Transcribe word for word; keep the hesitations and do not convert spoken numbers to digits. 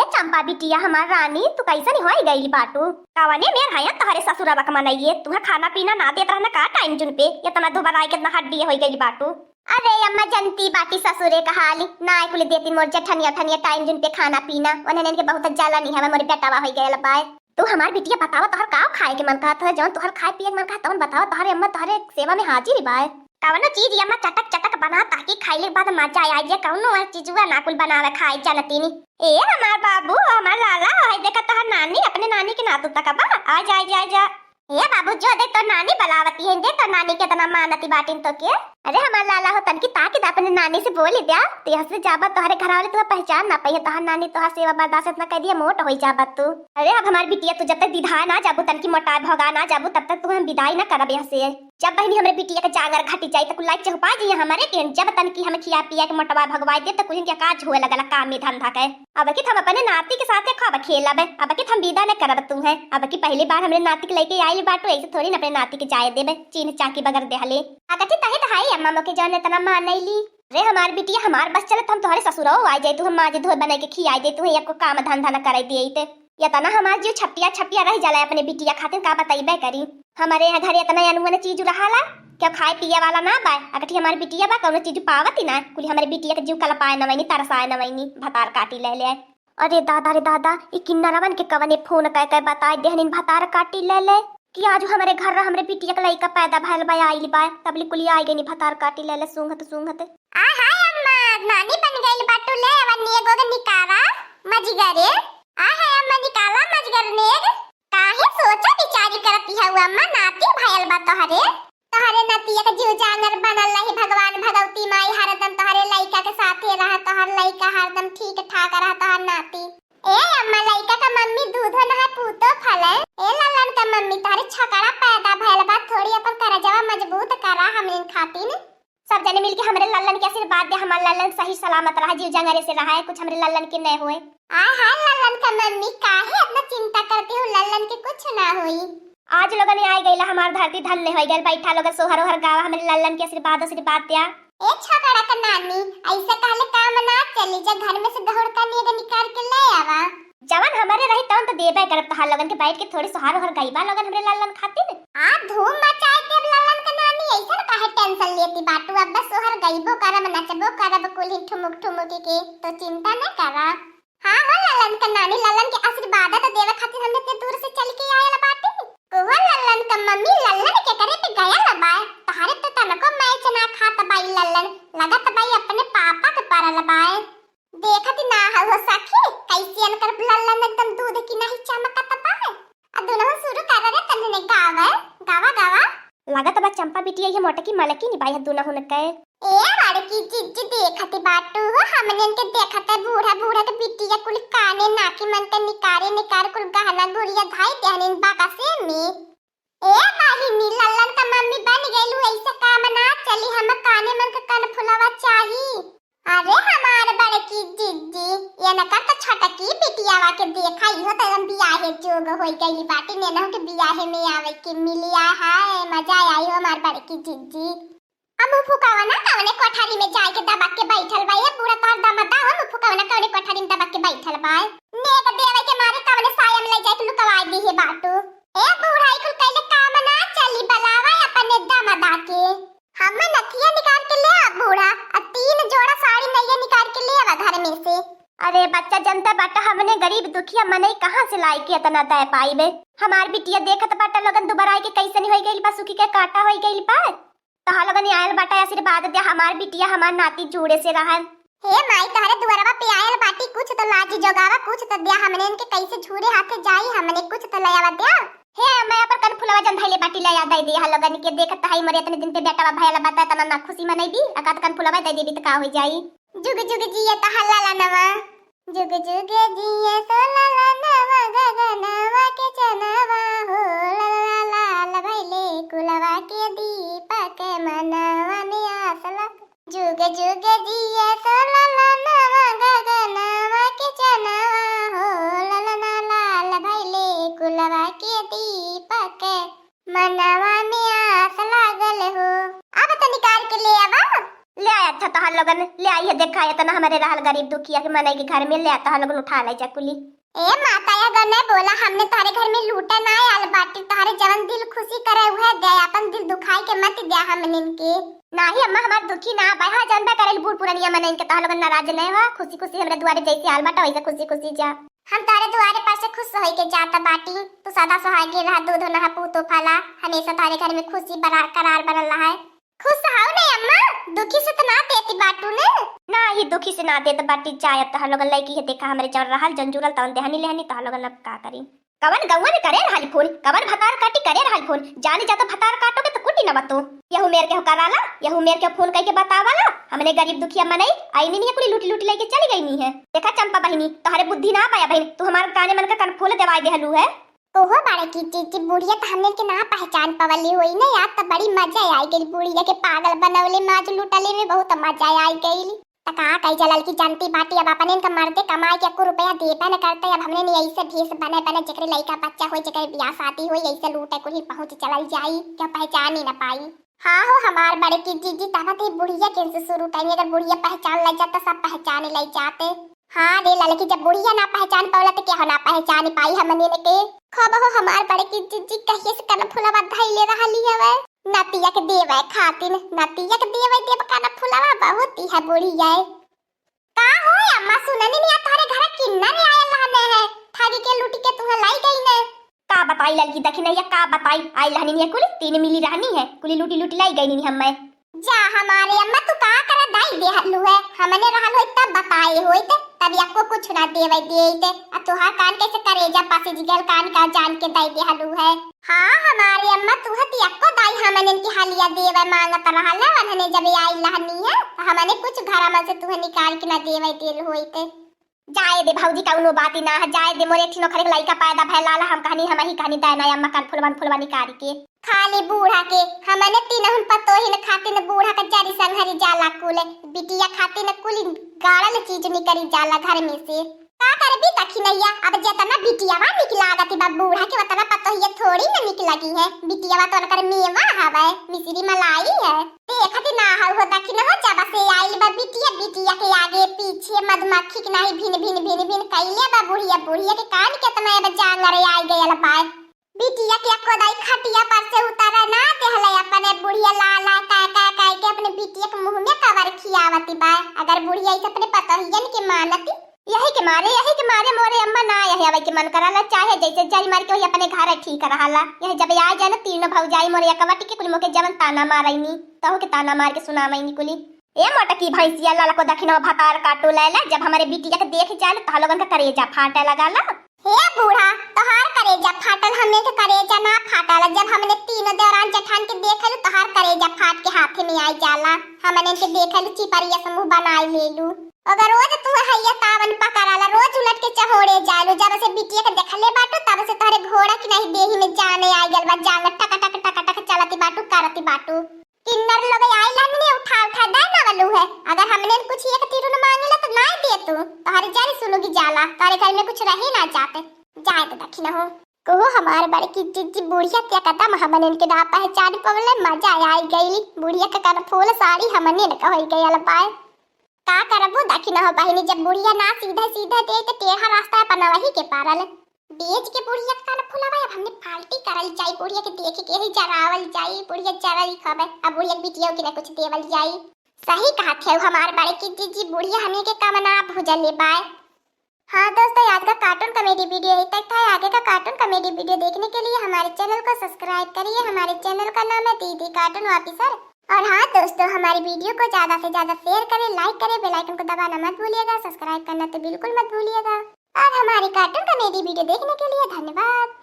चंपा बिटिया हमार रानी, तू कैसन होइ गइल बाटू? कवने मेर हया तोहरे ससुरवा के मनइये, तुहे खाना पीना ना देत रहन का टाइम जुन पे? इतना दुबराइ के इतना हड्डी होइ गइल बाटू। अरे अम्मा, जनती बाटी ससुरे का हाल, ना कुल देती मोर जेठनिया ठनिया टाइम जुन पे खाना पीना, उन्हन के बहुत जलन ही हवे, मोर बेटवा होइ गइल बाय। तू हमार बिटिया बतावा, तोहर का खाए के मन कहत है, जौन तोहर खाए पिए के मन कहत तौन बतावा, तोहरे अम्मा तोहरे सेवा में हाजिर बाय। कवनो चीज अम्मा चटक चटक बना, ताकि खाइले के बाद मजा आ जाए, कौनो चीजुआ ना कुल बनावे खाए जानतीनी। ए हमार बाबू, हमार लाला, हाय देखा तोहर नानी, अपने नानी के नातू तक बा, आ जा, आ जा, आ जा। ए बाबू, जो दे तोर नानी बलावती है, दे तोर नानी केतना मानती बाटिन तोके। अरे हमार लाला हो, तनकी ताकि दा, अपने नानी से बोली द्या, ते हंस जाबा, तोहरे घर वाले तुहे पहचान ना पाइए, तोहर नानी तोहर सेवा बर्दाश्त इतना कर दिया, मोट होई जाबा तू। अरे अब हमार बिटिया, तू जब तक दीधा ना जाबू, तनकी मोटा भोगा ना जाबू, तब तक तू हम विदाई ना करब यहाँ से। जब बहिनी हमरे बिटिया के जांगर घटी जाई, त कुल लाइक चहुपा जाइए हमारे के, जब तनकी हम खिया पिया के मोटवा भगवाई दे, त कुल इनके काज हुए लगला काम में धंधा के। अब कि हम अपने नाती के साथे खूब खेलब, अब कि हम विदा न करब तू है। अब कि पहली बार हमरे नाती के लेके आइल बाटू, ऐसे थोड़ी न अपने नाती के जाए देबे, चीन्ह चाकी बगर देहले। अगठी तहित हाई अम्मा मोके जौन इतना मानैली। रे हमार बिटिया, हमार बस चले त हम तोहरे ससुरौ आ जाए, तू हम माजे धोए बनाई के खियाई दे, तू एको काम धंधा न कराई दिए ते। इतना हमार जीव छपिया छपिया रह जाला अपने बिटिया खातिर, का बताइबे करी। हमारे यहाँ घरे इतना अनमोल चीज रहाला, क्या खाए पिए वाला ना बाय। अगठी हमार बिटिया बा, कौनो चीज पावत ही ना, कुली हमारे बिटिया के जीव कलपाए नवैनी, तरसाए नवैनी, भतार काटी ले ले। अरे दादा रे दादा, ई किन्नरवन के कवने फोन कह के बताए देहनिन भतार काटी ले ले कि आज हमरे घर हमरे बिटिया के लइका पैदा भयल बा, आइल बा, तबली कुली आई गइनी भतार काटी ले ले, सूंघत सूंघत। आ हाय अम्मा, नानी बन गइल बाटू, ले अवन नेगो के निकारा मजगरे। आ हाय अम्मा, निकाला मजगर नेग। काहे सोचा विचारी करत हऊ अम्मा, नाती भयल बा तोहरे। तोहरे नतिया के जीव जांगर बनल रही, भगवान भगवती माई हरदम तोहरे लइका के साथे रहा, तोहर लइका हरदम ठीक ठाक रहा, तोहर नाती। ए अम्मा, लइका का मम्मी दूधो नहा पूतो फले। ए ललन का मम्मी, तोहरे छकड़ा पैदा भयल बा, थोड़ी अपन करजवा मजबूत करा हमनिन खातिन। सब जने मिलके हमरे लल्लन के आशीर्वाद दे, हमार लल्लन सही सलामत रहा, जीव जंगरे से रहा है, कुछ हमरे लल्लन के न होए। आय हाय लल्लन का मम्मी, काहे इतना चिंता करती हो, लल्लन के कुछ ना होई। आज लोगन आए गइला, हमार धरती धन्य हो गइल। बैठा लोगन, सोहर ओहर गावा, हमरे लल्लन के आशीर्वाद आशीर्वाद द्या। ए छकड़ा का नानी, ऐसे कहले काम ना चली, जा घर में से दहुड़ का नेग निकाल के ले आवा। जवन हमरे रही तवन तो देबे करब तोहार लोगन के, बैठ के थोड़ी सोहर ओहर गइबा लोगन हमरे लल्लन खातिर। आ धूम मचाए देब लल्लन के नानी, ऐसन काहे टेंशन लेती बाटू, अब बस सोहर गइबो करब, नचबो करब कुल्ही ठुमुक ठुमुक के, तो चिंता न करा। हाँ हो लल्लन के नानी, लल्लन के आशीर्वाद तो देवे खातिर हमने इतने दूर से चल के आयल बाटी। कुहो लल्लन के मम्मी, लल्लन के करे पे गयल बाय, तोहरे तो तनको मैच ना खात बाई लल्लन, लगत बाई अपने पापा के परल बाय। देखत ना हउ हो सखी, कैसे इनकर लल्लन एकदम दूध की नहीं चमकत बा। आ दुनहु शुरू कर रे तन्ने गावे, गावा गावा। लागत बा चंपा बिटिया ये मोटकी मलकिन बा ये दुनहुन के। ए बड़की जिज्जी देखत बाटू हो, हमने इनके देखत है बूढ़ा बूढ़ा के बिटिया कुल काने नाकी मन के निकारे निकार कुल गहना गुड़िया धाई देहनिन बाकसे में। ए बहिनी, लल्लन का मम्मी बन गइलू, ऐसे काम ना चली, हम काने मन के कनफुलवा चाही। अरे हमार बड़की जिज्जी, इनकर तो छोटकी बिटियावा के देखा, इहो तो एकदम बियाहे जोग होई गइली बाटी, नेनहु के बियाहे में आवे के मिली। आय हाय, मजा आई हो हमार बड़की जिज्जी। अब मुँह फुकावा ना, कवने कोठारी में जाए के दबक के बैठल बा? ए बूढ़ा तोहर दमदा हो, मुँह फुकावा ना, कवने कोठारी में दबक के बैठल बा? नेग देवे के मारे कवने साया में ले जाए के लुकवाए दी है बाटू। ए बूढ़ा, ई कुल कैले काम ना चली, बलावा अपने दमदा के। हमें नथिया निकाल के ले आ बूढ़ा, आ तीन जोड़ा साड़ी नैया निकाल के ले आवा घर में से। अरे बच्चा, जनता बाटा हमने गरीब दुखिया मनई कहाँ से लाई के इतना दे पाइबे? हमार बिटिया देखत बाटा लोगन दुबराई के कैसन होई गइल बा, सुखी के काटा होई गइल बा। तोहार लोगन आयल बाटा आशीर्वाद द्या, हमार बिटिया हमार नाती जुड़े से रहन। हे माई, तोहरे दुआरवा पे आयल बाटी, कुछ तो लाज जोगावा, कुछ तो द्या, हमने इनके कैसे झूरे हाथे जाई, हमने कुछ तो ले आवा द्या। हे, मैं अपन कनफुलवा जन धैले बाटी ले आ दे दे, हम लोगन के देखत है मोरे इतने दिन पे बेटवा भयल बा, त इतना ना खुशी मनई दी, अकात कनफुलवा दे देबी त का हो जाई। जुग जुग जिया तोहार ललनवा। जुग जुग जिया तो ललनवा, गगनवा के चनवा हो, ललना लाल भैले कुलवा के दीपक, मनवा में आस लग। जुग जुग जिया तो ललनवा, गगनवा के चनवा हो, ललना लाल भैले कुलवा के दीपक, मनवा में आस लागल हो। अब तो निकाल के ले आवा। ले आया था तोहर लोगन ले आई है, देखा, इतना हमरे रहल गरीब दुखिया के मनई के घर में, ले तोहर लोगन उठा ले जा कुली। ए माता, यह गने बोला, हमने तोहरे घर में लूटे ना आयल बाटी, तोहरे जवन दिल खुशी करे उहे दे, अपन दिल दुखाई के मत दे हमनिन के। नाही अम्मा, हमार दुखी ना बा, हाँ, जानबे करेल बूढ़ पुरनिया मनई के, तोहर लोगन नाराज नहीं हो, खुशी खुशी हमरे दुआरे जैसे आयल बाटा वैसे खुशी खुशी जा। हम तोहरे दुआरे पर से खुश होई के जात बाटी, तू सदा सुहागी रहा, दूध नहा पूत फला, हमेशा तोहरे घर में खुशी बरकरार बनल रहे। खुश हौ ने अम्मा, दुखी से त ना देती बाटू ने? नाही, दुखी से ना देत बाटी, जायत तोहर लोगन लइकी है, देखा हमरे जौन रहल, जौन जुड़ल, तौन देहनी लेहनी, तोहर लोगन अब का करी? कवन गौवन करे रहल फोन, कवन भतार काटी करे रहल फोन, जानी जा तो भतार काटोगे तो कुटी न बतो। यहू मेर के हो कराला, यहू मेर के फोन कइके बतावाला, हमने गरीब दुखिया मनई, आईनी नहीं कुली लूटी लूटी लइके चली गईनी है। देखा चंपा बहिनी, तोहरे बुद्धि ना पाया बहिन, तू हमार काने मन का कन खोल देवाई देहलू है। ओहो बड़की जीजी, बुढ़िया त हमने के ना पहचान पवली होई ना यार, त बड़ी मजा आई गई। बुढ़िया के पागल बनवले में आज लूटले में बहुत मजा आई गई। त का कही चलल की जनती बाटी, अब अपने इनका मर्दे कमाए के एको रुपया देबे न करते। अब हमने नहीं ऐसे भेष बने बने जेकरे लइका बच्चा होई, जेकरे बियाह शादी होई, ऐसे लूटे कुल पहुँच चलल जाई, क्या पहचान ही न पाई। हाँ हो हमार बड़की जीजी, तब ते बुढ़िया के से शुरू करेंगे, अगर बुढ़िया पहचान ले जाता सब पहचान ले जाते। हाँ रे ललकी, जब बुढ़िया ना पहचान पावला त केहू ना पहचान पाई हमने के। खब हो हमार बड़की जीजी, कहिए से कन फुलवा धइले रहली हवे नतिया के देवे खातिन, नतिया के देवे देव कन फुलवा बहुत ही है बुढ़िया। का हो अम्मा, सुननी नहीं तोहरे घर किन्ना नहीं आयल रहने है, ठगी के लूटी के तुहे लाई गई ने। का बताई ललकी दखिनैया, का बताई, आई रहनी है कुली, तीन मिली रहनी है, कुली लूटी लूटी लाई गई नहीं हमें। जा हमारे अम्मा, तू का कर दाई देहलू है, हमने रहल होई तब बताए होई ते, तब यक्को कुछ ना देवे देई ते, आ तुहार कान कैसे करेजा पासे जिगल कान का जान के दाई देहलू है। हाँ हमारे अम्मा, तू हती यक्को दाई हमने की हालिया देवे मांगत रहल है, उन्होंने जब आई रहनी है, तो हमने कुछ घर में से तुहे निकाल के ना देवे देल होई ते। जाए दे भौजी, कउनो बात ही ना है, जाए दे। मोरे एक ठिनो खरे लइका पैदा भय लाला, हम कहनी, हम ही कहनी, दाय ना अम्मा कान फुलवन फुलवा निकाल के। खाली बूढ़ा के, हमने तीनहुन पतोहिन खातिन बूढ़ा के जरी संघरी जाला कुल, बिटिया खातिन कुल गाड़ल चीज निकरी जाला घर में से। का करबी दखिनैया, अब जेतना बिटियावा निक लागत बा बूढ़ा के, ओतना पतोहिया थोड़ी न निक लगी है। बिटियावा तो उनकर मेवा हवे, मिश्री मलाई है। देखत ना हउ हो दखिन हो, जब से आइल बा बिटिया, बिटिया के आगे पीछे मधुमक्खी के नाहीं भिन भिन भिन भिन कइले बा बुढ़िया। बुढ़िया के कान केतना अब जांगर आइ गयल बा। बिटिया के एको दाई खटिया पर से उतरे ना देहले, अपने बुढ़िया ला ला का का का के अपने बिटिया के मुँह में कवर खियावती बा। अगर बुढ़िया इस अपने पतोहियन के मानती, यही के मारे, यही के मारे मोरे अम्मा ना यही आवे के मन कराला, चाहे जैसे जरी मार के वही अपने घर ठीक रहाला। यह जब आ जाए ना तीनों भौजाई मोरे एकवट के कुल मोके जवन ताना मारैनी, तहु के ताना मार के सुनावैनी कुली। ए मोटकी भैंसिया, लाला को दखिनो भतार काटो ले ले, जब हमारे बिटिया के देख जाए ना, तह लोगन का करेजा फाटे लगाला। हे बूढ़ा, तोहार करेजा फाटल, हमने के करेजा ना फाटल। जब हमने तीनों देवरान जेठान के देख लेलू, तोहार करेजा फाट के हाथे में आई जाला। हमने के देख लेलू, चिपरिया से मुँह बनाई लेलू। अगर रोज तू हैया तावन पकड़ाला, रोज उलट के चहोड़े जालू। जब से बिटिया के देखले बाटू, तब से तोहरे घोड़ा की नहीं देही में जाने आई गल बा, जांग टक टक टक टक चलती बाटू, करती बाटू। किन्नर लोग आइलन ने उठा उठा दे नवलू है। अगर हमने कुछ एक तिरुन मांगेला तो ना दे तू। तोहरे जान सुलुगी जाला, तोहरे घर में कुछ रहे ना जाते। जाए तो दखिन हो। कहो हमार बड़की जिज्जी बुढ़िया के कदम हमने इनके ना पहचान पवले, मजा आई गई। बुढ़िया के कन फूल साड़ी हमने न कहई गयल पाए। का करबू दखिन हो बहिनी, जब बुढ़िया ना सीधा सीधा दे तो टेढ़ा रास्ता अपना वही के पारल। बेच के बुढ़िया के कान फुलावा, अब हमने पार्टी करल जाई, बुढ़िया के देख के ही जरावल जाई, बुढ़िया जरल खबे, अब बुढ़िया के बिटिया के ना कुछ देवल जाई। सही कहत है हमार बड़की जिज्जी, बुढ़िया हमने के कम ना भुजले बाय। हाँ दोस्तों, आज का कार्टून कॉमेडी वीडियो यहीं तक था। आगे का कार्टून कॉमेडी वीडियो देखने के लिए हमारे चैनल को सब्सक्राइब करिए। हमारे चैनल का नाम है दीदी कार्टून ऑफिसर। और हाँ दोस्तों, हमारी वीडियो को ज्यादा से ज्यादा शेयर करें, लाइक करें, बेल आइकन को दबाना मत भूलिएगा, सब्सक्राइब करना तो बिल्कुल मत भूलिएगा। और हमारी कार्टून कॉमेडी वीडियो देखने के लिए धन्यवाद।